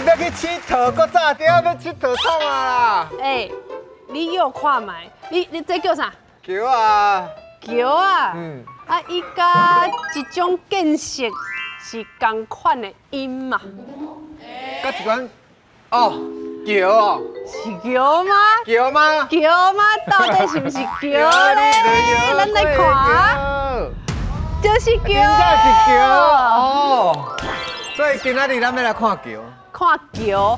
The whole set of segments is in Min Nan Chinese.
欲去𨑨迌，閣早點欲𨑨迌創啊啦？欸，你又看覓，你這叫啥？橋啊！橋啊！啊，伊佮一種建設是仝款的音嘛？佮一款哦，橋哦。是橋嗎？橋嗎？橋嗎？到底是毋是橋咧？咱來看，就是橋。真正是橋哦。所以今仔日咱欲來看橋。看橋，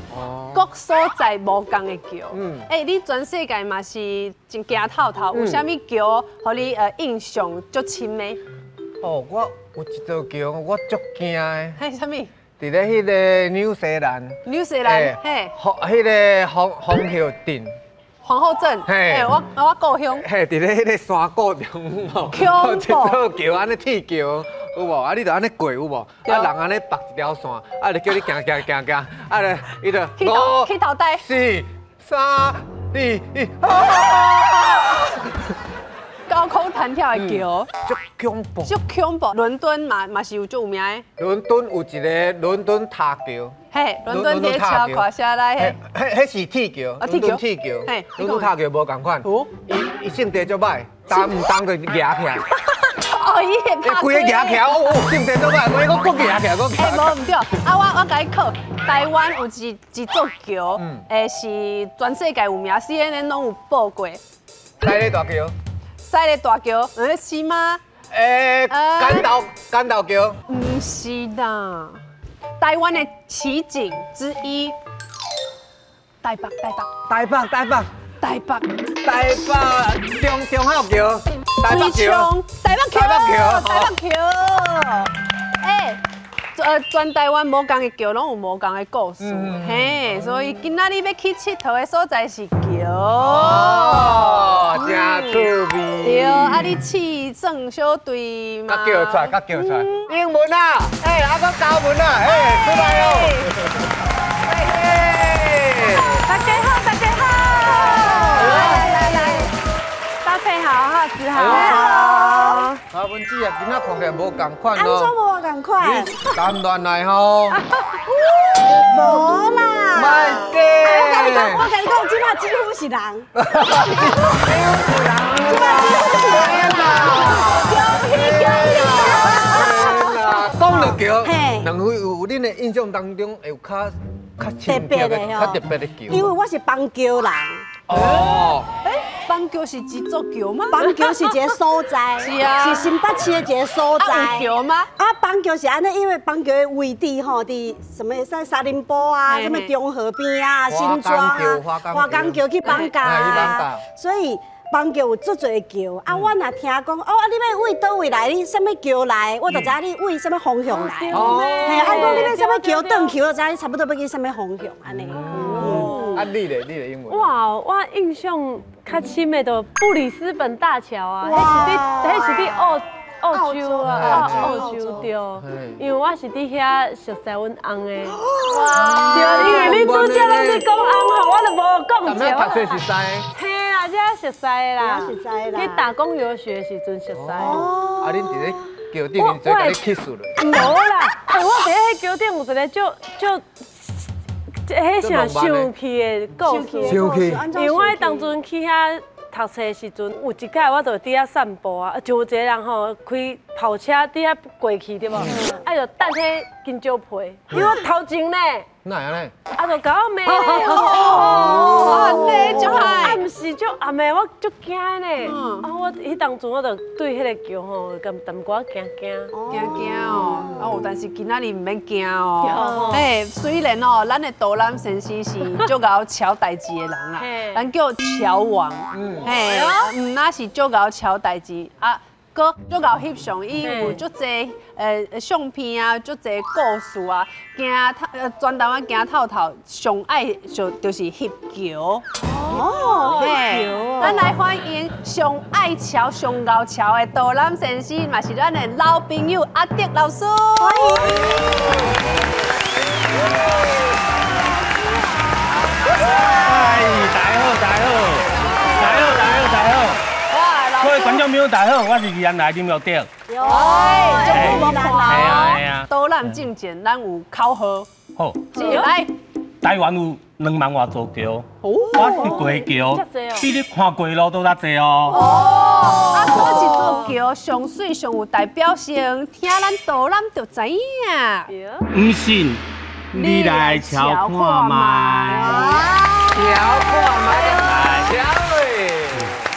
各所在無仝的橋。欸，你全世界嘛是真行透透，有啥物橋予你印象足深的？哦，我有一座橋，我足驚的。嘿，啥物？佇咧彼个紐西蘭。紐西蘭，嘿。彼个皇后鎮。皇后鎮，嘿，我故鄉。嘿，佇咧彼个山谷中吼，一座橋按呢鐵橋。有無？啊，你就按呢過有無？啊，人按呢縛一條線，啊，就叫你行行行行，啊，咧，伊就五、去頭呆、四、三、二、一，高空彈跳的橋，足恐怖，足恐怖。倫敦嘛是有足有名的。倫敦有一个倫敦塔橋，嘿，倫敦鐵橋看下來，彼是鐵橋，倫敦鐵橋，倫敦塔橋無仝款，伊性地足歹，動毋動就夯起來。哦，伊會拍規个夯起來，哦，性地足歹，規个閣夯起來，閣。欸，無毋對，啊，我共你考，台灣有一座橋，是全世界有名，CNN 攏有報過。西螺大橋。西螺大橋，是嗎？欸，干道橋。毋是啦，台灣的奇景之一，台北，台北。台北，台北。台北。台北中孝橋。台北橋，台北橋，台北橋。欸，全台灣無仝的橋，攏有無仝的故事，嘿，所以今仔日欲去𨑨迌的所在是橋。哦，真趣味。對，啊，你試算小隊嘛？閣叫出來，閣叫出來。英文啊，欸，啊，閣教文啊，欸，出來哦。大家好，大家好。來來來，搭配好哈，子豪。啊，文子啊，今仔看起來無仝款哦。按怎無仝款？談戀愛吼。無啦。莫假。我共你講，這馬幾乎是人。幾乎是人。這馬幾乎是人啦。恭喜恭喜！講著橋，兩位有恁的印象當中會有較特別的、較特別的橋？因為我是枋橋人。哦。枋橋是一座橋嗎？枋橋是一个所在，是啊，是新北市的一个所在。有橋嗎？啊，枋橋是按呢，因為枋橋的位置吼，佇什麼在沙林埔啊，什麼中和邊啊，新莊啊，華岡橋去艋舺啊，所以枋橋有足濟橋。啊，我若聽講，哦，啊，你欲為佗位來，你啥物橋來，我就知你為啥物方向來。哦，嘿，啊，講你欲啥物橋轉去，我就知你差不多欲去啥物方向按呢。啊，你咧，你咧英文？哇，我印象較深的就布里斯本大橋啊，彼是佇澳洲啊，澳洲對，因為我是佇遐熟似阮翁的。哇！對，因為你拄才攏咧講翁吼，我就無講著。踮遐讀冊熟似？嘿啦，遮熟似啦。熟似啦。去打工遊學時陣熟似。哦。啊，恁佇咧橋頂面做共你 kiss 落？無啦，欸，我佇咧彼橋頂有一个足足。彼啥生氣的故事，生氣。因為我當陣去遐讀冊的時陣，有一擺我就佇遐散步啊，就有一个人吼開跑車佇遐過去對無？啊，就擲彼香蕉皮，佇我頭前呢。哪會按呢？啊，就共我罵。哦，按呢足歹。啊，毋是足暗的，我足驚的呢。啊，我彼當陣我就對彼个橋吼，共淡薄仔驚驚。驚驚哦，啊有，但是今仔日毋免驚哦。嘿，雖然哦，咱的導覽先生是足𠢕撨代誌的人啦，咱叫撨王。嘿，毋若是足𠢕撨代誌啊。閣足𠢕翕相，伊有足濟相片啊，足濟故事啊，行全台灣行透透，上愛就是翕橋。哦，翕橋。咱來歡迎上愛撨、上𠢕撨的導覽先生，嘛是咱的老朋友阿德老師。歡迎。哎，大家好，大家好，大家好，大家好，大家好。各位觀眾朋友，大家好，我是宜蘭來林玉德。哎，足久無看。係啊係啊。導覽進前，咱有口號。好。來，台灣有2萬外座橋，我翕過橋，比你看過路都較濟哦。哦，啊，佗一座橋上媠上有代表性，聽咱導覽就知影。毋信，你來瞧看覓。瞧看覓，瞧咧。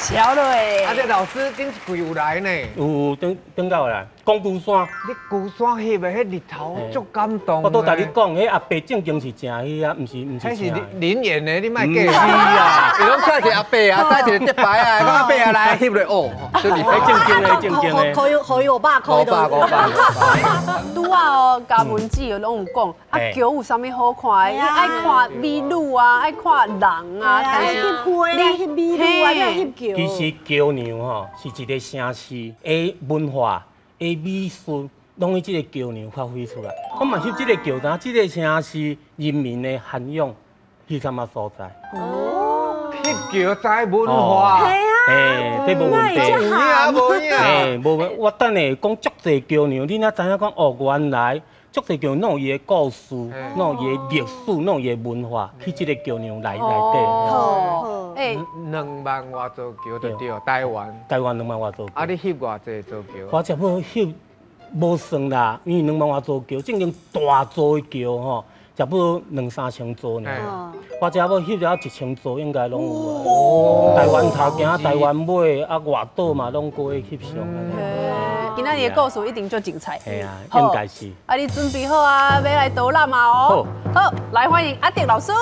瞧咧。啊，這老師頂一季有來呢。有，頂頂到來，講龜山。你龜山翕的彼日頭足感動。我都共你講，彼阿伯正經是誠彼啊，毋是毋是。彼是林演的，你莫假。是啊，伊攏請一個阿伯啊，帶一個竹牌啊，講阿伯啊來翕咧哦。彼正經的，正經的。可以可以500塊。500 500。拄仔哦，嘉文姊攏有講，啊橋有啥物好看的？你愛看美女啊，愛看人啊，但是翕啊，翕美女啊，翕橋。其實橋梁吼是一個城市的文化、的美術，攏佇這個橋梁發揮出來。我嘛翕這個橋，知影這個城市人民的涵養去啥物所在。哦，翕橋知文化。係啊。欸，這無問題。有影無影？欸，無，我等下講足濟橋梁，你哪知影講哦，原來足濟橋攏有伊的故事，攏有伊的歷史，攏有伊的文化，去這個橋梁內底。哦。欸， 2萬外座橋就對，台灣。台灣2萬外座橋。啊，你翕偌濟座橋？我差不多翕無算啦，因為2萬外座橋，正經大座的橋吼，差不多2、3千座爾。我差不多翕了1000座，應該攏有。哦。台灣頭行，台灣尾，啊外島嘛攏過去翕相。今仔日的故事一定足精彩。係啊，應該是。啊，你準備好啊，欲來導覽啊哦。好。好，來歡迎阿德老師。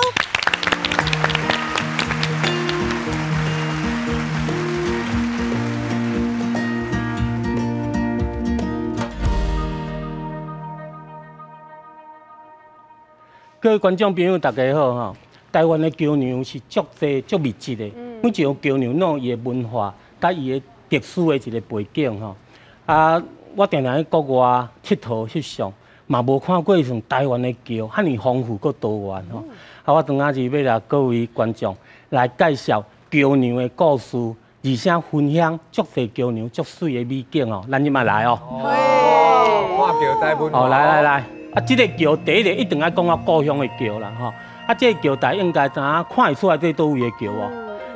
各位觀眾朋友，大家好吼！台灣的橋梁是足濟、足密集的，每一個橋梁攏有伊的文化，佮伊的歷史的一個背景吼。啊，我定定去國外𨑨迌翕相，嘛無看過像台灣的橋遐爾豐富閣多元吼。啊，我今仔日欲來各位觀眾來介紹橋梁的故事，而且分享足濟橋梁足媠的美景哦。咱這馬來哦。看橋知文化。哦，來來來。啊，這個橋第一個一定愛講我故鄉的橋啦，吼！啊，這個橋大家應該知影，看會出來這佗位的橋無？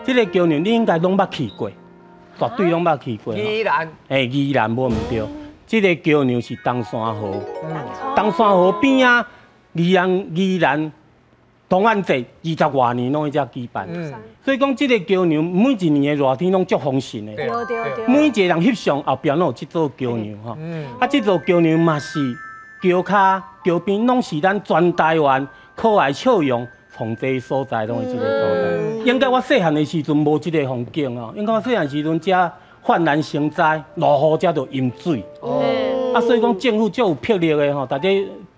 這個橋梁你應該攏捌去過，絕對攏捌去過。宜蘭。欸，宜蘭無毋對，這個橋梁是東山河，東山河邊仔，宜蘭同安節20外年攏佇遮舉辦，所以講這個橋梁每一年的熱天攏足豐盛的。對對對。每一個人翕相後壁攏有這座橋梁吼，啊，這座橋梁嘛是。橋跤、橋邊攏是咱全台灣可愛笑容叢濟所在，攏是這個所在。應該我細漢的時陣無這個風景哦，應該我細漢時陣遮泛濫成災，落雨遮就淹水。啊，所以講政府足有魄力的吼，大家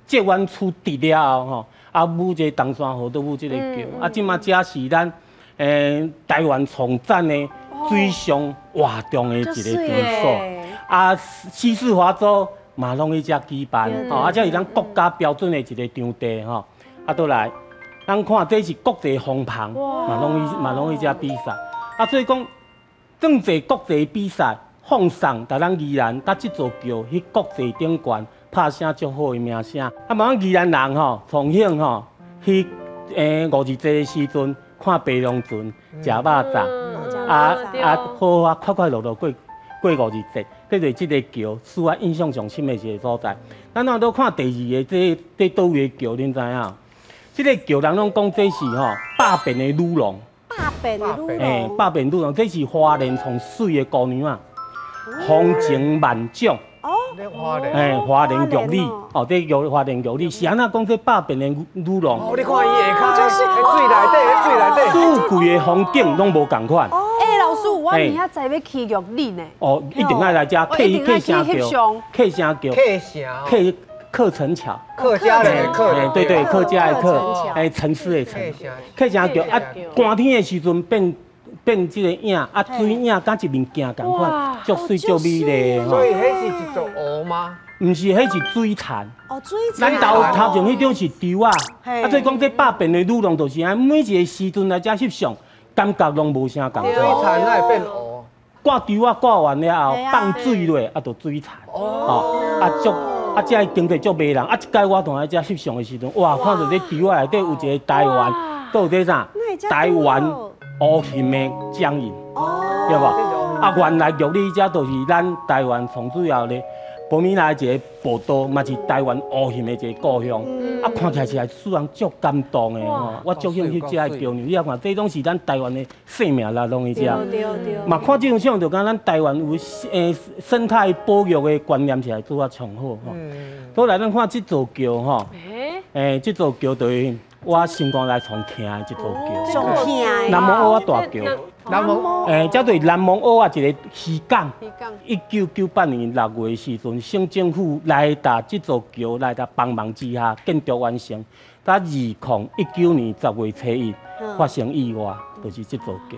浙灣區治了後吼，啊，武這個東山河都武這個橋，啊，這馬遮是咱台灣創展的水上活動的一個場所。啊，西式華州。嘛攏佇遮舉辦，吼，啊，這是咱國家標準的一個場地，吼。啊，倒來，咱看這是國際風帆，嘛攏佇遮比賽。啊，所以講，當濟國際比賽放送，佇咱宜蘭，佮這座橋去國際頂懸拍聲足好的名聲。啊，嘛，咱宜蘭人吼，從小吼去五二節的時陣看白龍船，食肉粽，啊啊，好啊，快快樂樂過五二節。這就是這個橋，使我印象上深的一個所在。咱若都看第二個，這佗位的橋，恁知影？這個橋人攏講這是吼百變的女郎。百變的女郎。欸，百變女郎，這是花蓮上媠的姑娘啊，風情萬種。哦。花蓮。欸，花蓮玉女，哦，這玉花蓮玉女是按怎講？這百變的女郎。哦，你看伊下跤，水內底，水內底。四季的風景攏無仝款。我明仔載欲去玉里呢。哦，一定愛來遮客城橋，客城橋，客城，客城橋，客家的客，對對，客家的客，哎，城市的城，客城橋啊，寒天的時陣變這個影，啊，水影佮一面鏡仝款，足媠足美麗。所以彼是一座湖嗎？毋是，彼是水田。哦，水田。咱頭前彼張是稻仔，啊，所以講這百變的女郎就是按每一個時陣來遮翕相。感覺攏無啥仝款。水田哪會變湖？掛稻仔掛完了後，放水落，啊，就水田。哦。啊，足啊，遮的经济足迷人。啊，這擺我佇來遮翕相的時陣，哇，看著這橋仔內底有一個台灣，都有這啥？台灣烏鴟的掌印，對無？啊，原來玉里遮就是咱台灣上主要的。博米來一个寶島，嘛是台灣烏鴟的一个故乡。啊，看起來是使人足感動的吼。我足興趣這个橋梁，你也看，這攏是咱台灣的生命力，攏佇遮。嘛，看這張相就感覺咱台灣有生態保育的觀念是來做啊上好吼。倒來咱看這座橋吼，這座橋就是我心肝內上疼的這座橋。上疼的。南門蚵仔大橋。南門，這就是南門蚵仔一个漁港。1998年6月的時陣，省政府來搭這座橋來搭幫忙之下建築完成。到2019年10月初1發生意外，就是這座橋。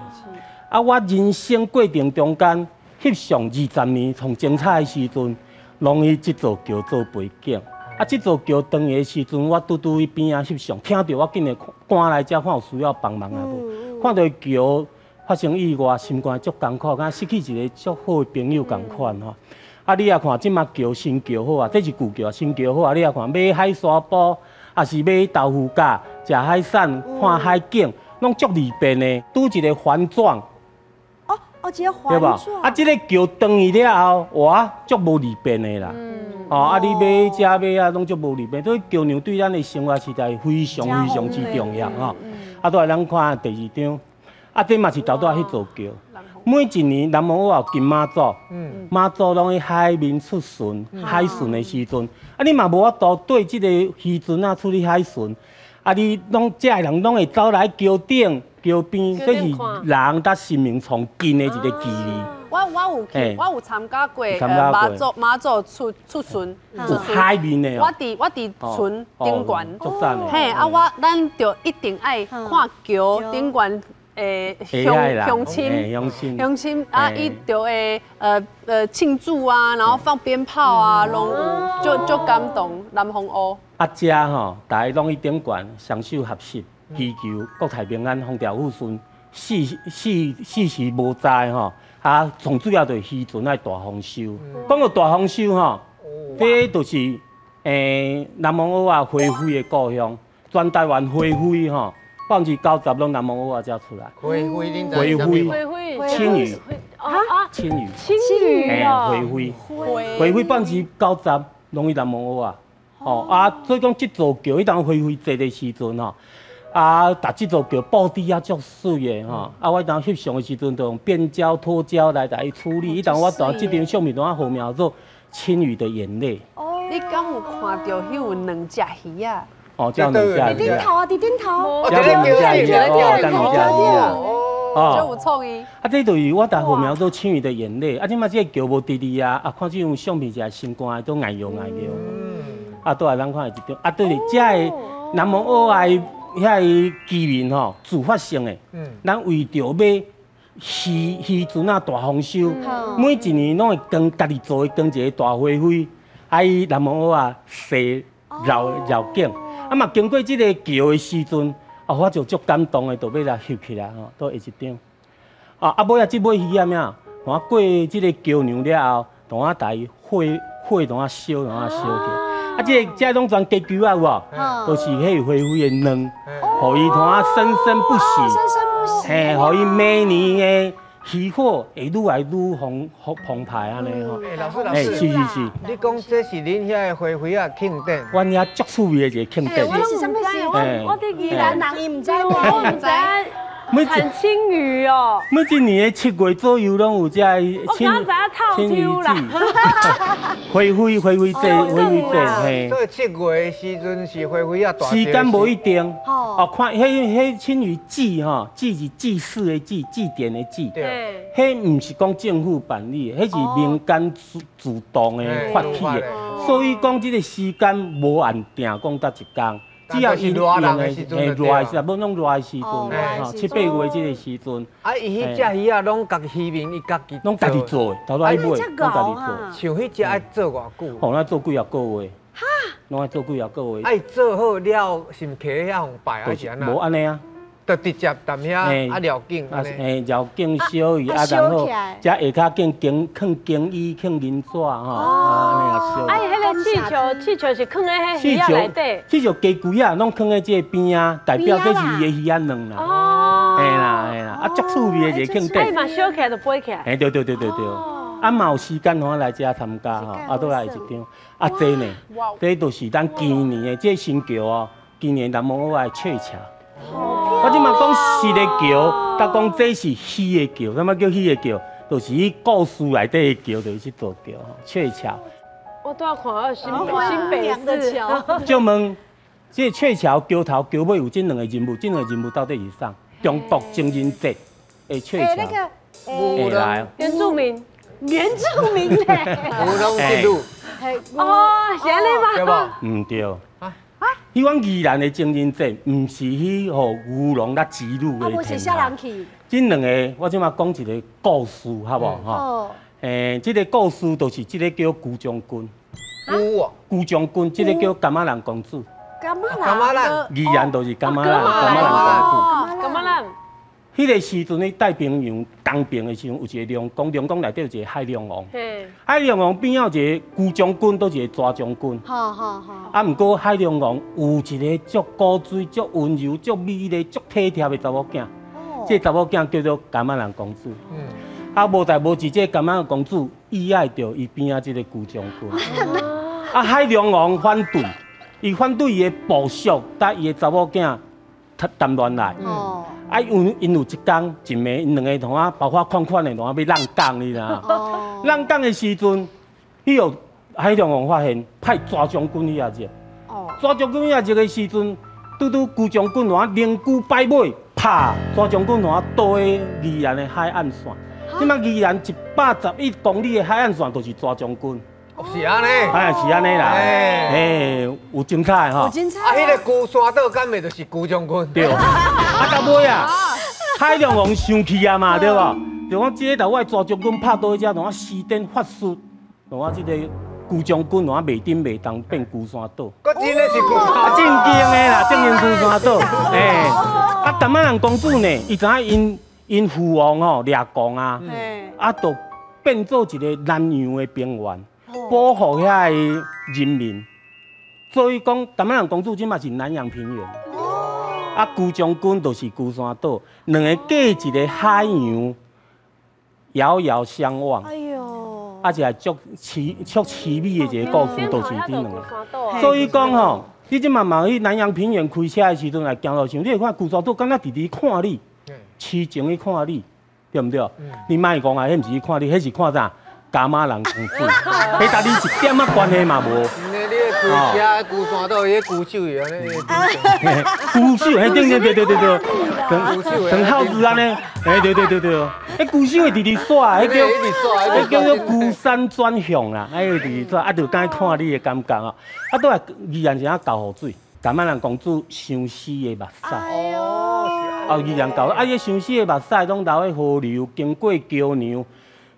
啊，我人生過程中間翕相20年上精彩的時陣，攏以這座橋做背景。啊，這座橋斷的時陣，我拄拄佇邊仔翕相，聽著我緊會趕來遮看有需要幫忙啊無？看著橋發生意外，心肝足艱苦，敢失去一個足好的朋友仝款吼。啊，你也看這馬橋新橋好啊，這是舊橋，新橋好啊。你也看買海沙埔，抑是買豆腐角，食海產，看海景，攏足利便的。拄一个環狀。哦哦，一个環狀。啊，這个橋斷去了後，哇，足無利便的啦。哦，啊，你買食買啊，攏足無利便。所以橋梁對咱的生活實在非常非常之重要吼。啊，倒來咱看第二張。啊，這嘛是頭拄仔彼座橋。每一年南門蚵仔有金媽祖，媽祖攏去海面出巡，海巡的時陣，啊，你嘛無法度對這个漁船仔出去海巡，啊，你攏遮的人攏會走來橋頂、橋邊，這是人佮神明上近的一個距離。我有去，我有參加過媽祖出巡，出海面的。我佇船頂懸，嘿，啊，咱就一定愛看橋頂懸。鄉親啊，伊就會慶祝啊，然後放鞭炮啊，攏有，足感動。南風蚵。啊，遮吼，大家攏去頂懸，雙手合十，祈求國泰民安、風調雨順，四時無災吼。啊，上主要就是漁船愛大豐收。講到大豐收吼，這就是南門蚵仔花卉的故鄉，全台灣花卉吼。90%攏南門蚵仔才出來。花卉，恁知啥物？花卉，青魚。啊，青魚。青魚哦。花卉。花卉90%攏佇南門蚵仔。哦啊，所以講這座橋，彼當花卉節的時陣吼，啊，逐這座橋布置啊足媠的吼。啊，我彼當翕相的時陣，就用變焦脫焦來來處理。彼當我佇這張相片中號名做《青魚的眼淚》。哦。你敢有看著彼有兩隻魚仔？哦，這兩隻佇頂頭啊，佇頂頭。這兩隻魚哦，這兩隻魚啊，哦，足有創意。啊，這就是我逐號名做《青魚的眼淚》。啊，這馬這個橋無佇哩啊，啊，看這張相片是心肝都愛搖愛搖。啊，倒來咱看一張，啊，對，這个南門蚵仔遐个居民吼，自發性的，咱為著欲漁船仔大豐收，每一年攏會扛家己做的扛一個大花卉，啊，去南門蚵仔踅繞境。啊嘛，經過這个橋的時陣，啊，我就足感動的，就欲來翕起來吼，倒下一張。啊啊，尾仔這尾魚仔咩？我過這个橋梁了後，同我共伊火火同我燒，同我燒起。啊，這个這攏全家球仔有無？都是彼花卉的卵，予伊同我生生不息。生生不息。嘿，予伊每年的漁獲會愈來愈豐澎湃按呢吼。欸，老師老師，是是是。你講這是恁遐的花卉仔慶典？阮遐足趣味的一個慶典。我攏毋知，我佇宜蘭人伊毋知，我毋知。產青魚哦。每一年的7月左右，攏有這个青魚季。花卉花卉節，花卉節，嘿。所以7月的時陣是花卉仔大。時間無一定。哦，看，彼青魚祭吼，祭是祭祀的祭，祭典的祭。對。彼毋是講政府辦理的，彼是民間主動的發起的，所以講這个時間無按定講佗一工。只要伊用的，嘿，熱的時，無攏熱的時陣，吼，7、8月這个時陣。啊，伊彼隻魚仔攏家己漁民，伊家己攏家己做的，頭拄仔去買，攏家己做。像彼隻愛做偌久？吼，咱做幾仔個月。哈？攏愛做幾仔個月。啊，伊做好了，是毋提遐予拜，還是按怎？無按呢啊，就直接踮遐啊廖景，嘿，廖景烧伊啊，然后才下跤见经放经衣、放银纸吼，啊，安尼啊烧。啊，伊彼个气球，气球是囥佇彼鱼仔内底。气球鸡龟仔攏囥佇这个边仔，代表这是伊的鱼仔卵啦。哦。嘿啦嘿啦，啊，足趣味的一个庆典。啊，伊嘛烧起来就飞起来。嘿，对对对对对。啊，嘛有时间吼来遮参加吼，啊，倒来一张。啊，这呢，这就是咱今年的这新桥哦，今年南无的鹊桥。我这马讲实的桥，佮讲这是虚的桥，啥物叫虚的桥？就是伊故事内底的桥，就是这座桥，鹊桥。我拄仔看到新北市桥。借问，这鹊桥桥头桥尾有这两个人物，这两个人物到底是啥？中国情人节的鹊桥。那个，来原住民，原住民嘞。吴龙之路。哦，是按呢吗？毋对。彼阮宜兰的情人节，毋是去予牛郎佮织女的。啊，无是啥人去？这两个，我这马讲一个故事，好无？吼。这个故事就是这个叫辜将军。辜哦。辜将军，这个叫柑仔兰公主。柑仔兰。柑仔兰。宜兰就是柑仔兰，柑仔兰公主。柑仔兰。彼个时阵咧，太平洋东边的时阵，有一个龙宫，龙宫内底有一个海龙王。海龙王边仔有一个辜将军，倒一个蛇将军。好好好。啊，毋过海龙王有一个足古锥、足温柔、足美丽、足体贴的查某囝。哦。这查某囝叫做柑仔兰公主。嗯。啊，无代无志，这柑仔兰公主意爱著伊边仔这个辜将军。啊，海龙王反对，伊反对伊的部属佮伊的查某囝谈恋爱。哦。啊，因因有一工一暝，𪜶两个同啊，包括款款的，同啊欲浪港，你知影？浪港的时阵，彼个海龙王发现，派蛇将军去遐入。蛇将军去遐入的时阵，拄拄辜将军同啊灵龟摆尾，拍蛇将军同啊倒佇宜兰的海岸线。这马宜兰111公里的海岸线，就是蛇将军。是按呢？哎，是按呢啦。哎，有精彩吼。有精彩。啊，彼个龟山岛敢袂就是辜将军？对。啊，到尾啊，海龙王生气啊嘛，对无？就讲这个头我的蛇将军拍倒去遮，同我施展法术，同我这个辜将军同我袂振袂动变龟山岛。阁真的是龟山岛。正经的啦，正经龟山岛。哎，啊，柑仔兰公主呢？伊知影𪜶𪜶父王吼掠狂啊，啊，就变做一个南洋的平原。保护遐个人民，所以讲，柑仔兰公主这嘛是南洋平原。啊，辜将军就是龟山岛，两个隔一个海洋，遥遥相望。哎呦！啊，一个足凄足凄美的一个故事，就是这两个。所以讲吼，你这嘛嘛去南洋平原开车的时阵来行路上，你会看龟山岛，敢若直直看你，痴情去看你，对毋对？你莫讲啊，彼毋是去看你，彼是看啥？柑仔兰公主，彼佮你一点仔关系嘛无。你开车龟山岛，彼龟手会按呢。龟手，嘿，对对对对对对，长孝子按呢，哎，对对对对，彼龟手会直直煞，彼叫彼叫做龟山转向啦，哎，直直煞，啊，就敢看你的感觉啊，啊，倒来宜兰是按厚雨水，柑仔兰公主相思的目屎。哦，宜兰厚，啊，伊相思的目屎拢流佇河流，经过桥梁，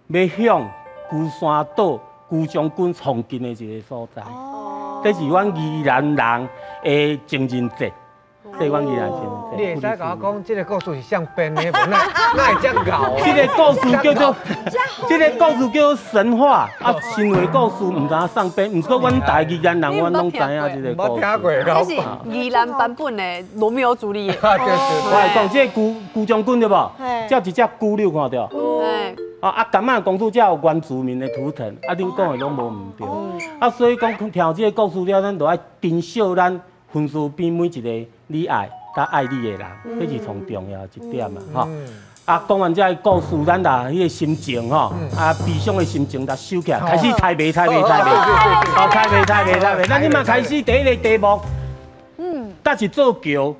欲向龟山岛辜将军创建的一个所在，这是阮宜兰人的情人节，这是阮宜兰情人节。你会使共我讲，这个故事是谁编的无？哪哪会遮𠢕？这个故事叫做神话啊，神话故事毋知影谁编，毋过阮台宜兰人，阮拢知影这个故事。这是宜兰版本的罗密欧朱丽叶。我来讲，这个辜辜将军对无？这一只龟你有看著？啊啊！柑仔公主才有原住民的图腾，啊，恁讲的拢无毋对。啊，所以讲听这个故事了，咱就爱珍惜咱分身边每一个你爱佮爱你的人，这是上重要一点啊！吼。啊，讲完这个故事，咱把彼个心情吼，啊，悲伤的心情，共收起来，开始猜谜，猜谜，猜谜，好，猜谜，猜谜，猜谜。咱这马开始第一个题目，佮一座桥。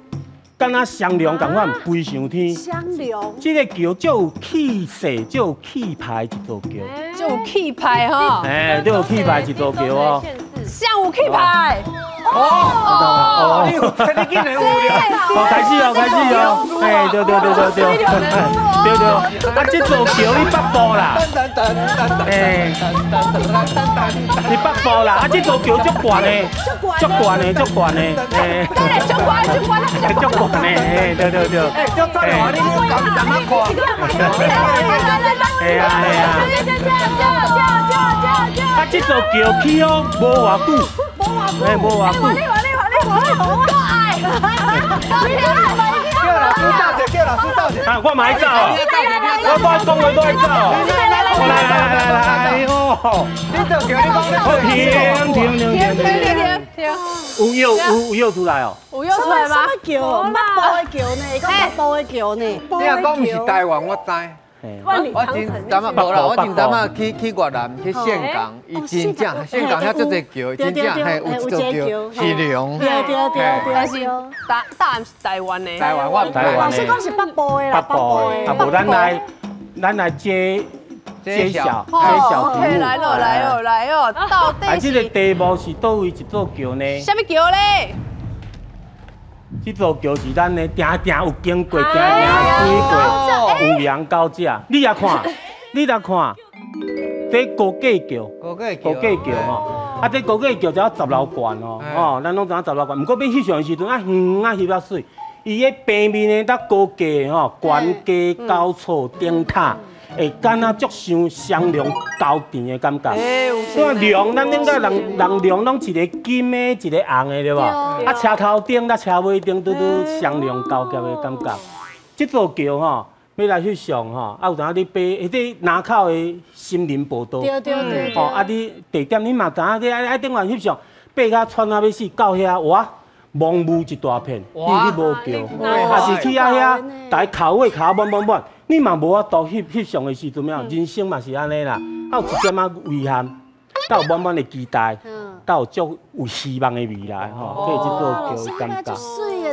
敢若双龙仝款飞上天。双龙。这个桥足有气势、足有气派一座桥。足有气派吼。哎，足有气派一座桥哦。上有气派。哦，哦，你有，你竟然有了。哦，开始哦，开始哦，哎，对对对对对，对对，啊，這座橋你北部啦，哎，你北部啦，啊，這座橋足懸的，足懸的，足懸的，哎，足懸，足懸，足懸的，哎，對對對，哎，足懸的，你你敢敢看？哎呀哎呀，啊，這座橋起好無偌久，哎，無偌久。叫老師走者，叫老師走者。啊，我嘛愛走，我講話都愛走。來來來來來，哦，這座橋你講停停停停停停。有藥有藥出來哦。有藥出來嗎？什麼橋？北部的橋呢？講北部的橋呢？你若講毋是台灣，我知。我真昨仔無啦，我真昨仔去越南去岘港，伊真正岘港遐足濟橋，真正嘿有一座橋是龍。對對對對，但是答答案是台灣的。台灣我毋知。老師講是北部的啦，北部的。啊，無咱來揭曉揭曉題目。來咯來咯來咯，到底是？這個題目是佗位一座橋呢？啥物橋咧？這座橋是咱的定定有經過，定定水過，有人到這。你也看，你來看，這高架橋，高架橋吼，啊，這高架橋才10樓懸哦，吼，咱攏知影10樓懸。毋過欲翕相的時陣，啊遠啊翕較媠。伊个平面的佮高架吼，懸架交錯頂塔。會敢若足像雙龍交纏的感覺。因為龍，咱頂個人人龍攏一個金的，一個紅的，對無？啊，車頭頂佮車尾頂拄拄雙龍交疊的感覺。這座橋吼，欲來翕相吼，啊有當你爬，彼個南口的森林步道，對對對。吼，啊你地點你嘛知影，你愛頂懸翕相，爬甲喘啊欲死，到遐哇，茫霧一大片，你去無橋，還是去遐遐，逐个靠尾靠滿滿滿。你嘛無法度翕翕相的時陣啊，人生嘛是按呢啦，啊有一點仔遺憾，佮有滿滿的期待，佮有足有希望的未來吼，所以這座橋的感覺，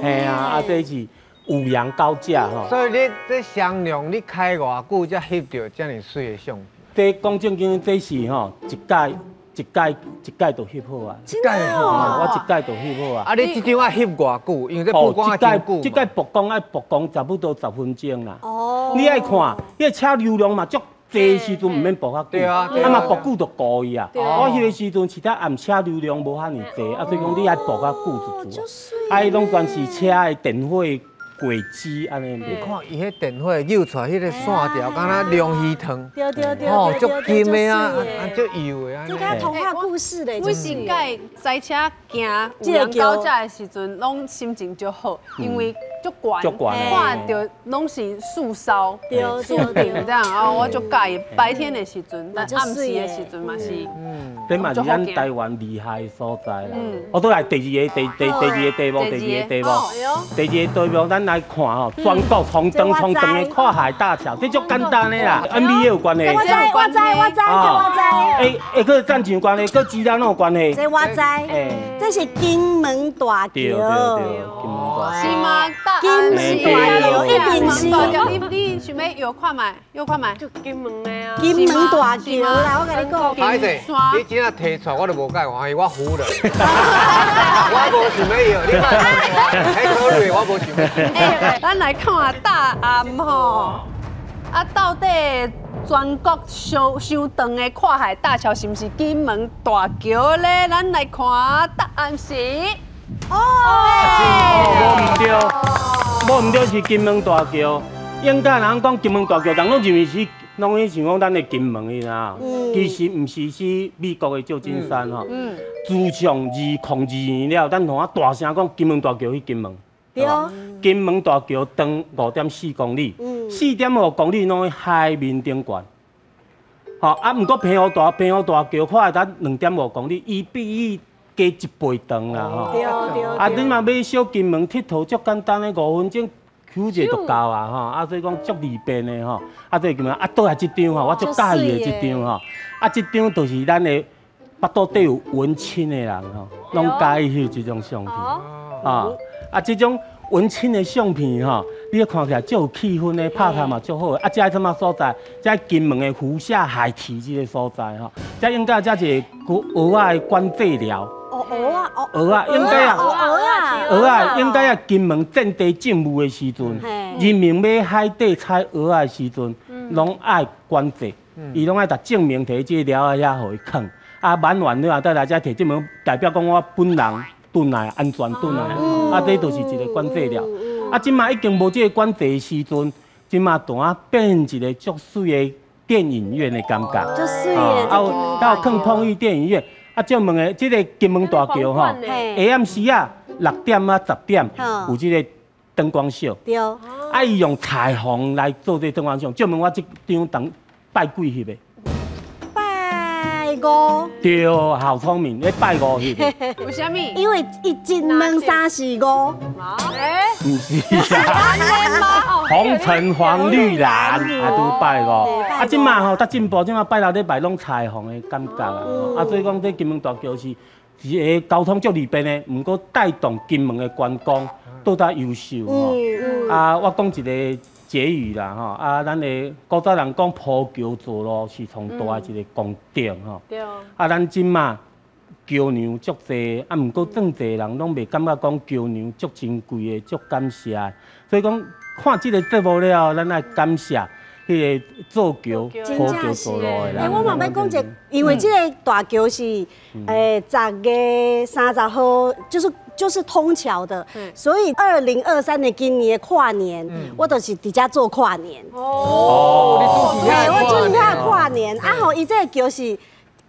嘿啊，啊這是有人到這吼。所以你這雙龍，你開偌久才翕著這麼媠的相？這講正經，這是吼一屆。一屆一屆就翕好啊！一屆我一屆就翕好啊！啊，你這張愛翕偌久？因為這曝光愛真久。這屆曝光愛曝光差不多10分鐘啦。哦。你愛看，你車流量嘛足濟時陣，毋免曝較久。對啊。啊嘛曝久就故意啊。我彼個時陣是在暗車流量無遐爾濟，啊所以講你愛曝較久一陣。啊，伊攏全是車的電火軌跡按呢。你看伊彼電火扭出來，彼個線條，敢若龍魚湯。對對對。哦，足金的啊，足油的啊。這個童話故事咧。每一屆賽車行有人到這的時陣，攏心情足好，因為足懸，看著攏是樹梢、樹頂這樣啊，我足佮意。白天的時陣，但暗時的時陣嘛是。這嘛是咱台灣厲害的所在啦。我都來第二個第第第二個題目，第二個題目，第二個題目，咱來看吼，全國從長從長的跨海大橋，這足簡單的啦，NBA 有關係。我知我知我知我知。欸欸，佮戰場關係，佮資料有關係。這我知，這是金門大橋。對對對，金門大橋。是嗎？金門大橋一定是。你想欲搖看覓？搖看覓？就金門的啊。金門大橋啦，我共你講。歹勢，你真正提出來，我都無介歡喜，我服了。我無想欲搖，你莫考慮，我無想欲。咱來看答案吼，啊，到底全國上上長的跨海大橋是毋是金門大橋咧？咱來看答案是，哦，無毋對，無毋對是金門大橋。應該人講金門大橋，人攏認為是，攏去想講咱的金門，你知影？其實毋是，是美國的舊金山吼。自從2002年了，咱同我大聲講金門大橋去金門。對。金門大橋長5.4公里，4.5公里攏喺海面頂懸。吼啊，毋過澎湖大橋看來才2.5公里，伊比伊加一倍長啦吼。對對。啊，你若欲小金門佚佗，足簡單的5分鐘。取者就夠啊吼，啊所以講足利便的吼，啊這個啊倒來這張吼，我足佮意的這張吼，啊這張就是咱的腹肚底有文青的人吼，攏佮意翕這種相片，啊啊這種文青的相片吼，你看起來足有氣氛的，拍攝嘛足好的，啊這在啥物所在？這金門的湖下海堤這個所在吼，這應該這是一個蚵仔的管制寮。哦，蚵仔，蚵仔应该啊，蚵仔应该啊，金门战地政务的时阵，人民欲海底采蚵仔的时阵，拢爱管制，伊拢爱共证明提这个寮仔遐，予伊囥。啊，挽完了后，再来遮提证明，代表讲我本人转来安全转来。啊，这就是一个管制了。啊，这马已经无这个管制的时阵，这马弹啊变一个足媠的电影院的感觉。足媠的。啊，有，还有囥创意电影院。啊，借问的这个金门大桥吼，下暗时啊6点啊10点有这个灯光秀。对。啊，伊用彩虹来做这灯光秀。借问我这张当拜几翕的？拜五。对，好聪明，咧拜五翕的。为啥物？因为一进两三四五。毋是啊。红橙黄绿蓝，啊，都拜五。啊，这马吼较进步，这马拜六礼拜拢彩虹的感觉啊。啊，所以讲这金门大桥是一个交通足利便的，毋过带动金门的观光倒较优秀吼。啊，我讲一个结语啦吼，啊，咱的古早人讲铺桥造路是上大的一个功德吼。对。啊，咱这马桥梁足济，啊，毋过真济人拢袂感觉讲桥梁足珍贵的，足感谢的。所以讲看这个节目了后，咱爱感谢彼个造桥、铺桥造路的人。欸，我嘛欲讲一下，因为这个大桥是10月30号，就是通桥的，所以2023年今年的跨年，我就是伫遮做跨年。哦，对，我做遐跨年。啊吼，伊这个桥是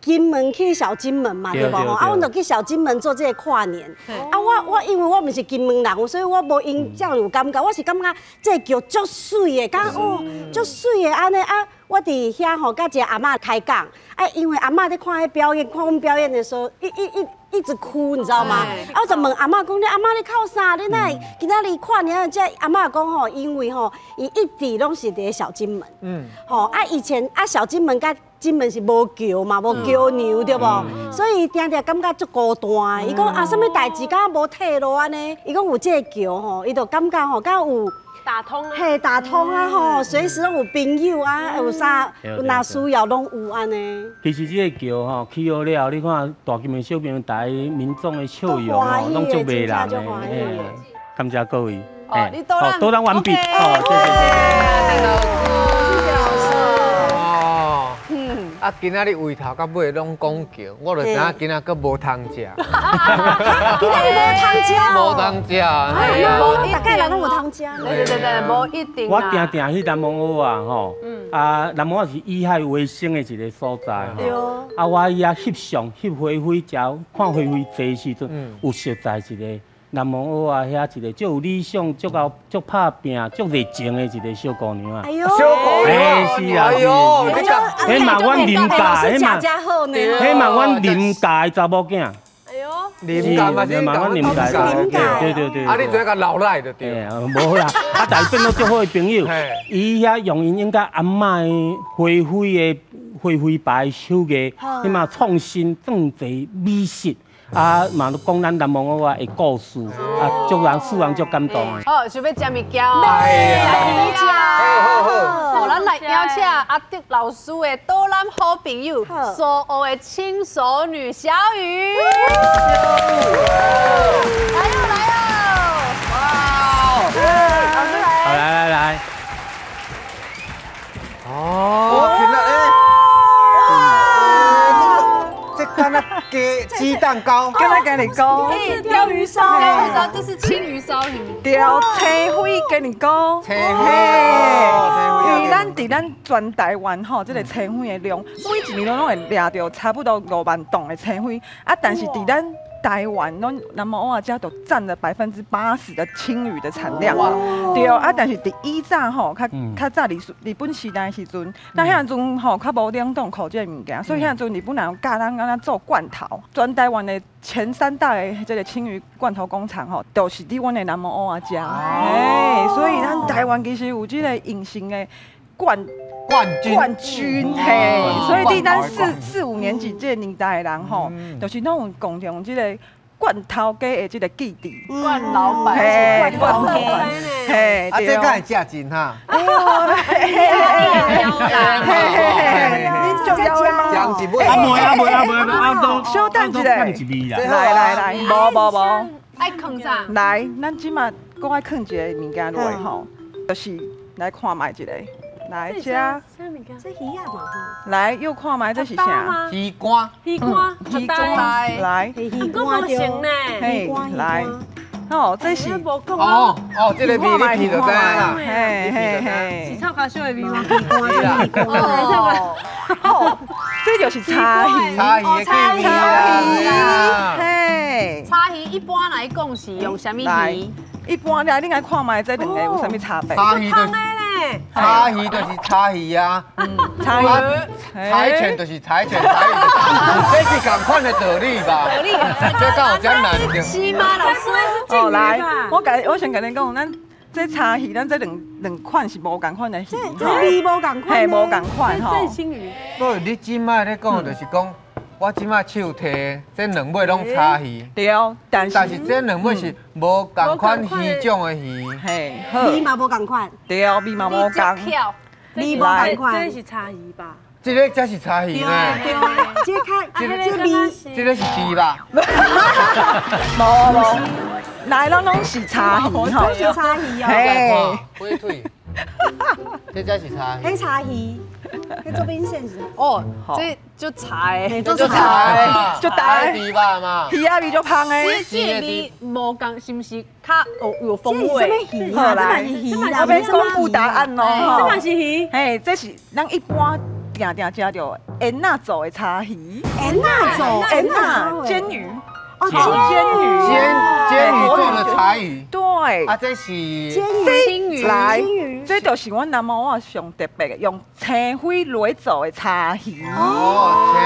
金门去小金门嘛，对无吼？啊，阮就去小金门做这个跨年。啊，我因为我毋是金门人，所以我无𪜶遮尔有感觉。我是感觉这个桥足媠的，敢哦足媠的按呢啊！我伫遐吼，佮一个阿嬷开讲，啊，因为阿嬷咧看彼表演，看阮表演的时候，一直哭，你知道吗？啊，我就问阿嬷讲，你阿嬷你哭啥？你哪会今仔日跨年？这阿嬷讲吼，因为吼，伊一直拢是伫小金门，吼啊，以前啊小金门佮金门是无桥嘛，无桥梁对无？所以定定感觉足孤单。伊讲啊，啥物代志敢无退路按呢？伊讲有这个桥吼，伊就感觉吼，敢有打通啊，嘿，打通啊吼，随时拢有朋友啊，有啥有若需要拢有按呢。其实这个桥吼起好了，你看大金门小朋友，大家民众的笑容吼，拢足迷人的。感谢各位。哦，你导览完毕。哦，谢谢谢谢。谢谢老师。哦，啊，今仔日为头到尾拢讲桥，我就知影今仔阁无通食。今仔日无通食。无通食。哎呀，大概人拢有通食。对对对，无一定。我定定去南门蚵仔吼，啊，南门蚵仔是以海为生的一个所在吼。啊，我遐翕相、翕花卉，食看花卉济时阵，有熟似一个南门蚵仔遐一个足有理想、足𠢕、足拍拼、足热情的一个小姑娘啊。哎呦，小姑娘，哎是啊，哎呦，彼嘛阮林家，彼嘛，彼嘛阮林家的查某囝。哎呦，林家嘛是阮林家，对对对。啊，你做甲老赖就对。无啦，啊，但变做足好的朋友。伊遐用𪜶应该阿嬷的花卉的花卉牌手艺，彼嘛创新创济美食。啊，嘛都讲咱南门蚵仔的故事，啊，足人使人足感动的。好，想欲食物件哦。哎呀，好好好。好，咱来邀请阿德老师的导览好朋友，苏澳的轻熟女小雨。来哟来哟！哇！老师来。好，来来来。哦，听到哎。敢若鸡鸡蛋糕，敢若鸡蛋糕，这是鲷鱼烧，鲷鱼烧，这是青鱼烧，是毋？对，青花鸡蛋糕，青花，因为咱伫咱全台湾吼，这个青花的量，每一年拢会掠著差不多5万吨的青花，啊，但是伫咱台湾，拢南门蚵仔遮就占了80%的青鱼的产量。对啊，但是伫以早吼，较早日本时代的时阵，咱彼阵吼较无冷冻库这个物件，所以彼阵日本人教咱按怎做罐头。全台湾的前3大的这个青鱼罐头工厂吼，就是伫阮的南门蚵仔遮。哎，所以咱台湾其实有这个隐形的冠军嘿，所以伫咱4、5年级这个年代的人吼，就是拢有共同这个罐头家的这个基地。罐老板，嘿，罐老板，嘿，啊，这敢会食真哈？嘿嘿嘿，恁足枵的吗？讲一是买。啊袂啊袂啊袂啊！小等一下，来来来，无无无，爱囥啥？来，咱这马阁爱囥一个物件落吼，就是来看觅一个，来这。这鱼仔嘛吼。来，又看觅这是啥？鱼干。鱼干，鱼干。来，鱼干对。嘿，来。哦，这是哦哦，这个味你闻就知啦，嘿嘿嘿，是臭咖啡的味吗？哦，这就是柴鱼，柴鱼的味啦，嘿，柴鱼一般来讲是用啥物鱼？一般来，你来看觅这两个有啥物差别？柴鱼就是柴鱼就是柴鱼啊，柴鱼，柴犬就是柴犬，柴鱼，这是仝款的道理吧？道理，这敢有这难？是吗？老师是哦，来，我先共恁讲，咱这柴鱼，咱这两款是无仝款的鱼，这味无仝款，嘿，无仝款吼。这青鱼。不，你这摆咧讲就是讲。我这摆手提这两尾拢柴鱼，对，但是这两尾是无仝款鱼种的鱼，嘿，味嘛无仝款，对，味嘛无仝，味无仝款，这是柴鱼吧？这个才是柴鱼呢，对，这较这味，这个是猪吧？无无，来拢拢是柴鱼吼，拢是柴鱼哦，嘿，火腿，这才是柴鱼，迄柴鱼。这做明显是哦，这就柴，就柴，就柴鱼吧嘛，鱼仔味就芳的。这个味无仝，是毋是较有风味？这鱼啊，这是鱼我欲公布答案哦。这嘛是鱼，嘿，这是咱一般定定食著蚬仔做的柴鱼。蚬仔做，蚬仔煎鱼。哦，煎鱼，煎鱼做的柴鱼。对。啊，这是煎鱼，来，这就是阮南无仔上特别的，用青花螺做的柴鱼。哦，嘿，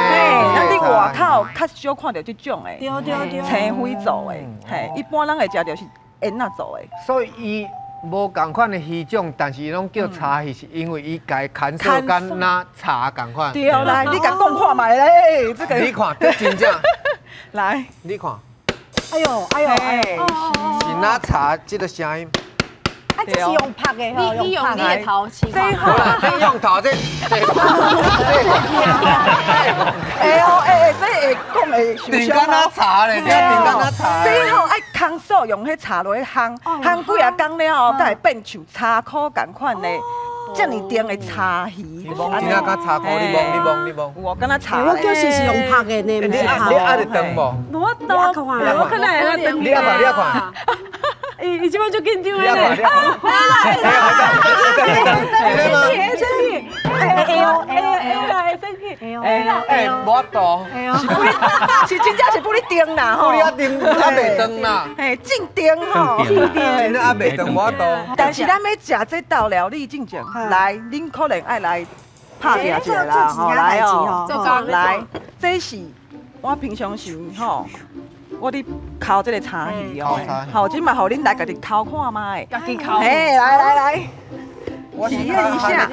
咱伫外口较少看著这种的。对对对。青花做的，嘿，一般咱会食著是蚬仔做的。所以伊无仝款的鱼种，但是伊拢叫柴鱼，是因为伊家牵手敢若柴仝款。对，来，你共讲看觅咧，这个。你看，这真正。来，你看，哎呦，哎呦，哎呦，是哪茶这个声音？啊，这是用拍的吼，你用你的头试看。你用头这，哎哦，哎，这会讲会受伤。顶敢茶咧，顶敢茶。这吼爱空手用彼茶落去烘，烘几仔工了后，才会变像茶箍仝款的。这么甜的柴鱼，你摸，真正敢柴箍，你摸，你摸，你摸。有，敢若柴。我就是是用拍的呢，你爱得断无？无断，我可能会断。你爱看，你爱看。伊这摆足紧张的咧。来来来，哎呦哎呦哎，等去，哎哎，无断。是真正是不哩定啦吼。不哩啊定，啊袂断啦。嘿，正定吼，正定啊袂断无断。但是咱欲食这道料理进前，来，恁可能爱来拍拼一下啦吼，来哦，来，这是我平常时吼。我伫烤这个柴鱼哦，好，这嘛予恁来家己烤看觅，家己烤，嘿，来来来，体验一下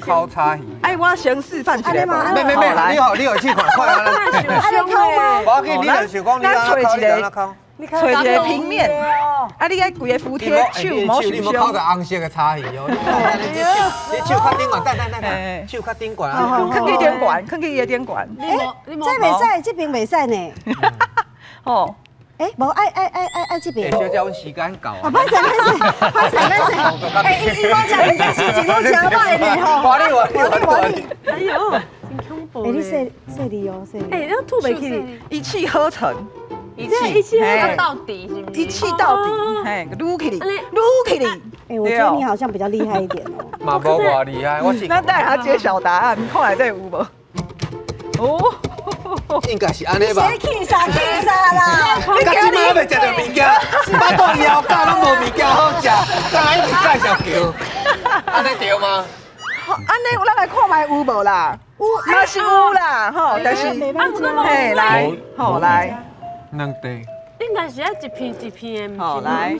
烤柴鱼。哎，我先示范一下。没没没，你好，你好，试看，快来。我去，你就是讲你按怎烤，你按怎烤。揣一个平面，啊，你爱规个敷贴手，莫受伤。你莫烤个红色的柴鱼哦，你手较顶悬，等等等等，手较顶悬，囥去顶悬，囥去伊的顶悬。哎，这袂使，这边袂使呢。哦，哎，无爱爱爱爱爱这边。小姐，阮时间到啊。歹势歹势歹势歹势。哎，伊无食物件时阵拢诚歹呢吼。我你我你我你。哎呦，真恐怖。哎，你细细腻哦，细。哎，你吐袂起。一气呵成。一气呵到底，是不是？一气到底，嘿，撸起来，撸起来。哎，我觉得你好像比较厉害一点哦。嘛无偌厉害，我是。那等下揭晓答案，看内底有无？哦，应该是按呢吧。谁气啥气啥啦？你到这摆还袂食著物件，腹肚枵到拢无物件好食，刚才一直介绍桥，按呢对吗？按呢，咱来看觅有无啦？有，嘛是有啦，吼，但是，嘿，来，好来。两块，应该是爱一片一片的，好来，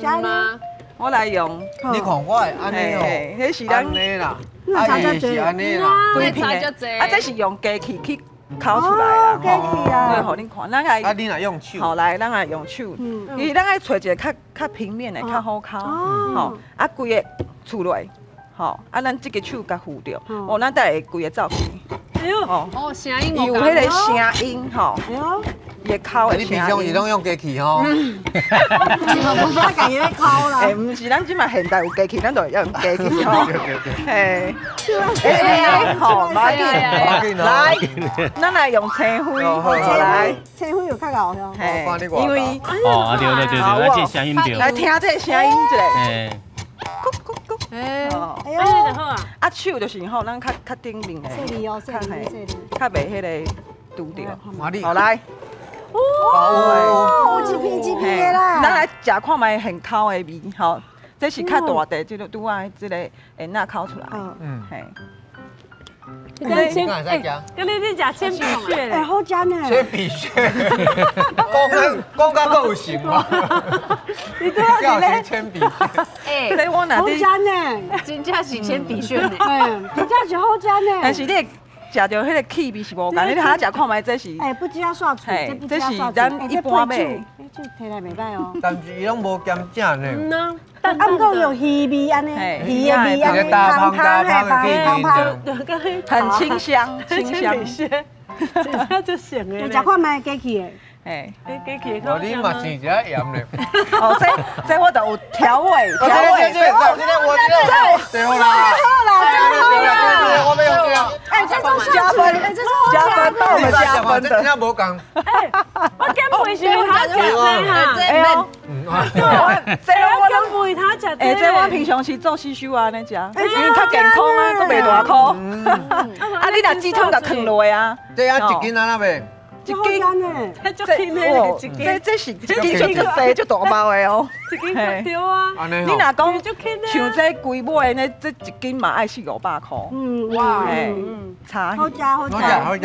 我来用。你看我的按呢哦，彼是咱按呢啦，啊伊是按呢啦，规片的，啊这是用机器去烤出来啦，机器啊，予恁看，咱来，啊你若用手，好来，咱来用手，因为咱爱揣一个较较平面的，较好烤，吼，啊规个厝内，吼，啊咱这个手共扶著，哦，咱才会规个走去。哦，哦，聲音有彼個聲音吼，伊哭的。你平常是攏用機器吼？無家己咧哭啦。欸，毋是，咱這馬現代有機器，咱就會用機器吼。嘿，欸，好，無要緊，來，咱來用青灰，來，青灰有較𠢕哦。嘿，因為哦，對對對對，啊，這個聲音對。來聽這個聲音一下。哎，哎呦，好啊！啊，手就是吼，咱較較頂面的，細膩哦，細膩細膩，較袂彼個拄著。好來，哦，有一片一片的啦。咱來食看覓現烤的味，吼，這是較大塊，這個拄仔這個蠅仔烤出來，嗯，嘿。你跟你你食铅笔屑哎，好食呢。铅笔屑，讲讲讲到阁有型吗？你这样子铅笔屑，哎，这我哪好食呢？真正是铅笔屑呢，真正是好食呢。但是你食著彼个气味是无仝，你通食看觅这是。哎，不只刷喙，这是咱一般买。这提来袂歹哦。但是伊拢无咸正呢。嗯啊。啊，毋过有鱼味按呢，鱼的味按呢，香香的，香香，很清香，清香。真正就成的。食看觅机器的。哎，机器的。哦，你嘛是一下盐咧。哦，这我就有调味，调味。这我这对啦。好啦，对啦，我没有这样。哎，这种加分，加分，帮我们加分的。这真正无仝。哎，我减肥是他食这哈。哎呦，这我减肥他食这。哎，这我平常时做死修按呢食，因为较健康啊，阁袂大箍。啊，你若鸡汤共囥落啊？这啊一斤按怎卖？一斤呢？这这是这斤就细就大包的哦，一斤对啊。你若讲像这规尾呢，这一斤嘛爱四五百块。嗯哇，差。好食好食好食好食，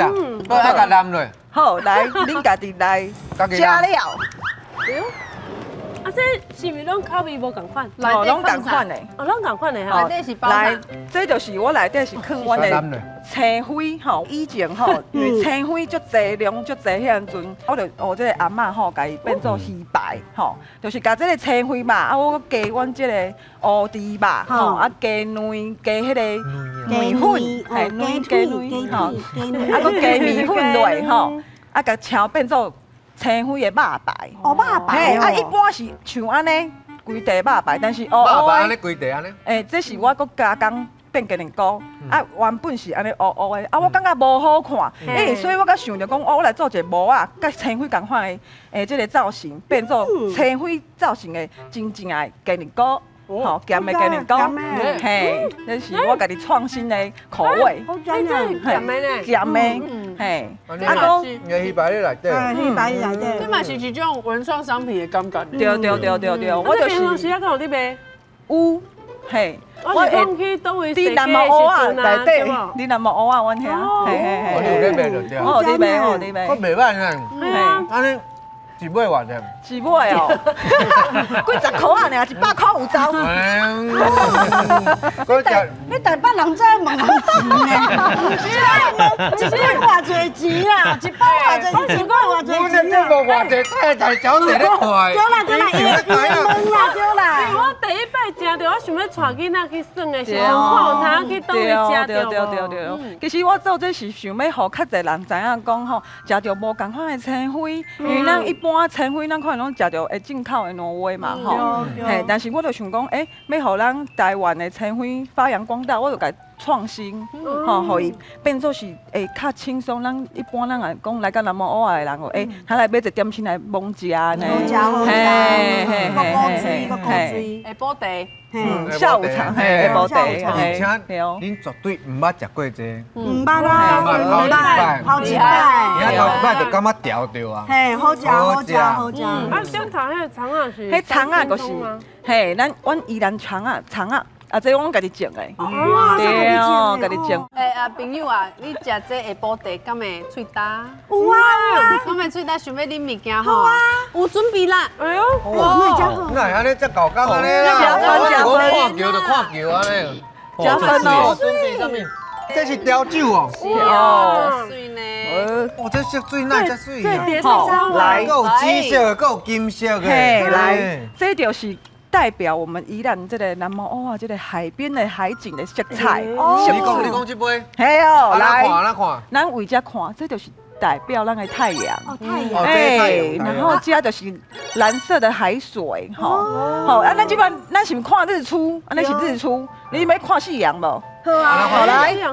我爱共淋落。好，来，恁家己来加料。啊，这是毋是攏口味无仝款？哦，攏仝款的。哦，攏仝款的哈。内底是包来，这就是我内底是放阮的青灰吼，以前吼，因为青灰足济量足济，彼阵我就学这个阿嬷吼，共伊变做鱼排吼，就是共这个青灰肉，啊，我加阮这个乌猪肉吼，啊加卵加彼个面粉，嘿，卵加卵吼，啊，阁加面粉落吼，啊，共抻变做青灰的肉排，哦，肉排，啊，一般是像按呢，规地肉排，但是乌肉排按呢规地按呢？欸，这是我阁加工变鸡卵糕，啊，原本是按呢乌乌的，啊，我感觉无好看，欸，所以我阁想著讲，哦，我来做一个模仔，佮青灰仝款的，欸，这个造型变做青灰造型的真正的鸡卵糕。吼，咸的鸡卵糕，嘿，这是我家己创新的口味。好咸的，咸的呢？咸的，嘿。啊，讲鱼排咧内底，鱼排内底，这嘛是一种文创商品的感觉。对对对对对，我就是。平常时啊，敢有咧卖？有，嘿。我是讲去佗位伫南无蚵仔内底，伫南无蚵仔，阮遐。嘿嘿嘿。我有咧卖就对。我有咧卖，我有咧卖。我袂歹呢。按呢。一尾偌济？一尾哦，几十箍仔尔，100箍有走。你台北人在问人钱呢？是啊，一百偌济钱啊，一百偌济，一百偌济钱。我这节目偌济太太小姐咧看。对啦对啦，伊问啦对啦。我第一摆食著，我想欲带囡仔去耍的时阵，看有通去佗位食著。对对对对。其实我做这是想欲予较济人知影讲吼，食著无仝款的青灰，因为咱一般青灰，咱可能拢食著会进口的挪威嘛，吼，嘿，但是我就想讲，欸，欲予咱台湾的青灰发扬光大，我就共创新，吼，予伊变做是会较轻松。咱一般咱来讲来到南无蚵仔的人哦，欸，他来买一个点心来猛食呢，好食好食，嘿嘿嘿，阁古水，下晡茶，下午茶，嘿，下晡茶，而且恁绝对毋捌食过这个，毋捌啊，头一摆，头一摆，你头一摆就感觉调著啊，嘿，好食好食好食。啊，顶头彼个葱仔是？彼葱仔就是，嘿，咱阮宜兰葱仔，葱仔。啊，这阮家己种的，对哦，家己种。欸啊，朋友啊，你食这下晡茶敢会喙焦？有啊，敢会喙焦？想欲啉物件吼？啊，有准备啦。哎呦，哇，哪会按呢遮厚工按呢啦？我看桥就看桥按呢。加分哦。准备啥物？这是调酒哦。哦，水呢？哇，这色水哪遮水啊？来，阁有紫色的，阁有金色的。嘿，来，这就是。代表我們宜蘭這個南澳蚵仔這個海邊的海景的色彩。你講這杯？嘿哦，來，來看，咱為這看，這就是代表咱的太陽。哦，太陽。哎，然後這就是藍色的海水，吼，好，啊，咱這擺咱是毋看日出？啊，那是日出，你欲看夕陽無？好啊，好來，加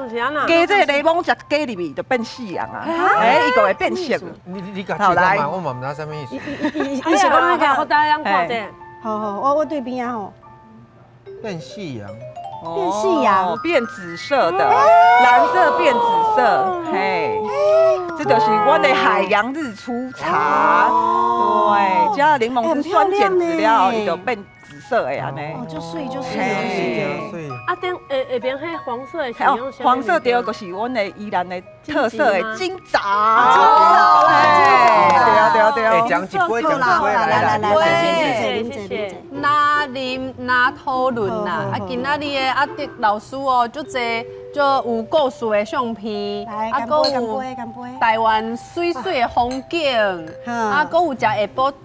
這個檸檬汁加入去就變夕陽啊！哎，伊就會變色。你好來，我嘛毋知啥物意思。伊是講那個，我等下看者。好好，我對邊啊吼。變夕陽。變夕陽，變紫色的，藍色變紫色，嘿，這就是阮的海洋日出茶。對，加檸檬汁酸鹼子了後，伊就變紫色的按呢。哦，就水就水。啊，頂下下邊彼黃色的是黃色對，就是阮的宜蘭的特色的金棗。金棗，對對對。講一杯，講一杯，來來來，謝謝謝謝。哪啉哪討論啦，啊，今仔日的阿德老師哦，足濟足有故事的相片，啊，閣有台灣水水的風景，啊，閣有食下晡茶，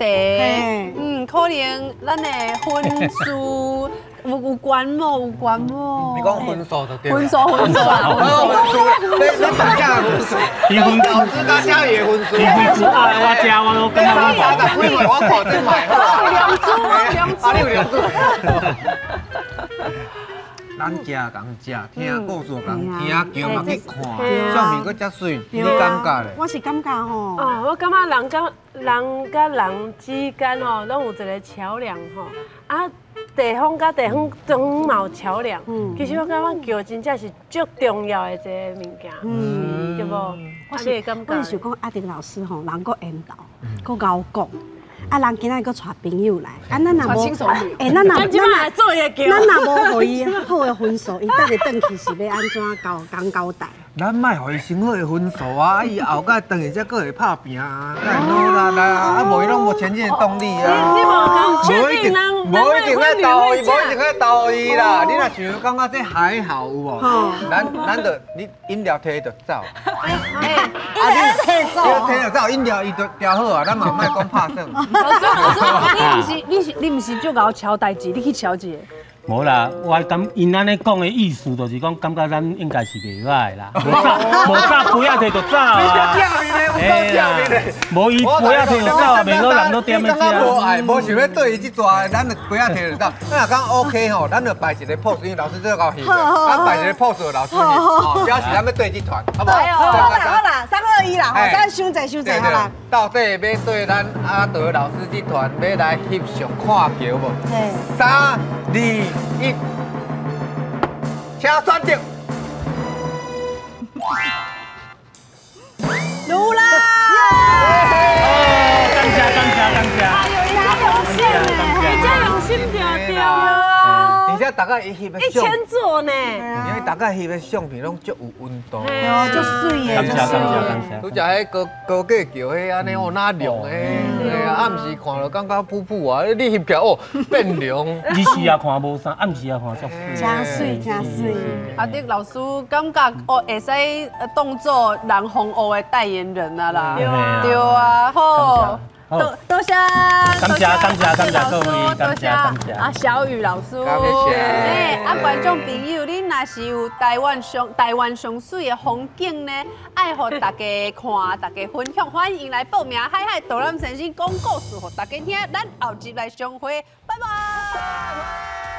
嗯，可能咱的分數有關無？有關無？你講分數就對。分數分數啊！分數，你大家分數，老師大家也分數。你分數啊！我食我都感覺。30幾歲我看這買。我有兩株，我有兩株。啊，你有兩株。咱食共食，聽故事共聽，橋嘛去看，相片閣遮媠，你感覺咧？我是感覺吼。哦，我感覺人佮人佮人之間吼，攏有一個橋梁吼，啊。地方佮地方總嘛有橋梁，其實我感覺橋真正是足重要的一個物件，對無？我是想講阿德老師吼，人閣緣投，閣𠢕講，啊人今仔日閣帶朋友來，啊咱若無，欸，咱若咱若無予伊好的分數，伊等下轉去是欲按怎交講交代？咱莫予伊先好的分數啊！伊後蓋轉去才閣會拍拚啊，閣會努力啊，啊無伊攏無前進的動力啊。你無講確定人，無一定愛投伊，無一定愛投伊啦。你若想感覺這還好有無？咱就你飲料提就走。啊，你提就走，飲料伊就調好啊。咱嘛莫講拍算。老師，老師，你毋是足𠢕敲代誌，你去敲一下。無啦，我感𪜶按呢講的意思，就是講感覺咱應該是袂歹啦。無早杯仔提就走啊！哎呀，無伊杯仔提就走啊，袂好人都踮咧遮。你感覺無愛，無想欲對伊這逝，咱就杯仔提就走。咱若講 OK 吼，咱就擺一個 pose，因為老師最𠢕翕的，咱擺一個 pose，老師翕，表示咱欲對這團，好無？好啦好啦，3、2、1啦，咱傷濟傷濟好啦。到底欲對咱阿德老師這團欲來翕相看橋無？3、2、1，請選擇。盧啦！感謝感謝感謝。哎呦，伊遮用心呢，伊遮用心就對啊。而且大家伊翕的相，1000座呢。因為大家翕的相片攏足有溫度，對哦，足媠的。感謝感謝感謝。拄才彼高高架橋彼按呢哦，哪亮的？對啊，暗時看著感覺噗噗啊，你翕起來哦變亮。日時也看無啥，暗時也看足媠。真媠真媠。阿德老師感覺哦，會使當做人風芋的代言人啊啦。對啊，好。多謝，感謝感謝感謝各位，感謝感謝。啊，小雨老師，感謝。哎，啊，觀眾朋友，恁若是有台灣上媠的風景呢，愛予大家看，大家分享，歡迎來報名。海海導覽先生講故事予大家聽，咱後集來相會，拜拜。